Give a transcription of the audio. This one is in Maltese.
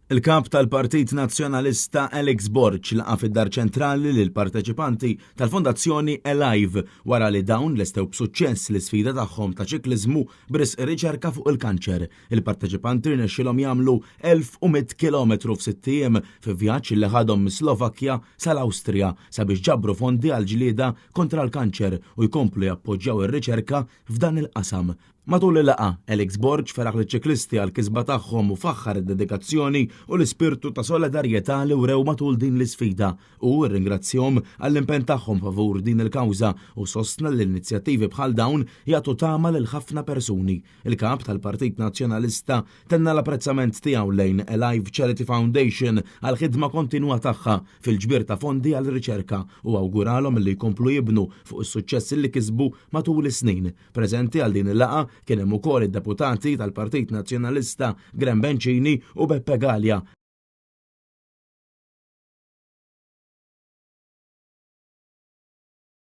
Il-Kap tal-Partit Nazzjonalista Alex Borg laqa' fid-Dar Ċentrali lill-parteċipanti tal-Fondazzjoni Alive wara li dawn lestew b'suċċess l-isfida tagħhom ta' ċikliżmu b'risq riċerka fuq il-kanċer. Il-parteċipanti rnexxielhom jagħmlu 1,100 kilometru f'sitt ijiem fi vjaġġ li ħadhom mis-Slovakkja sal-Awstrija sabiex ġabru fondi għall-ġlieda kontra l-kanċer u jkomplu jappoġġjaw ir-riċerka f'dan il-qasam. Matul il-laqgħa, Alex Borg feraħ liċ-ċiklisti għall-kisba tagħhom u faħħar id-dedikazzjoni u l-ispirtu ta' solidarjetà li wrew matul din l-isfida. Hu rringrazzjahom għall-impenn tagħhom favur din il-kawża u sostna li inizjattivi bħal dawn jagħtu tama lil ħafna persuni. Il-kap tal-Partit Nazzjonalista tenna l-apprezzament tiegħu lejn Alive Charity Foundation għall-ħidma kontinwa tagħha fil-ġbir ta' fondi għal riċerka u awguralhom li jkomplu jibnu fuq is-suċċess li kisbu matul is-snin. Preżenti għal din il-laqgħa kien hemm ukoll id-deputati tal-Partit Nazzjonalista Graham Bencini u Beppe Galea.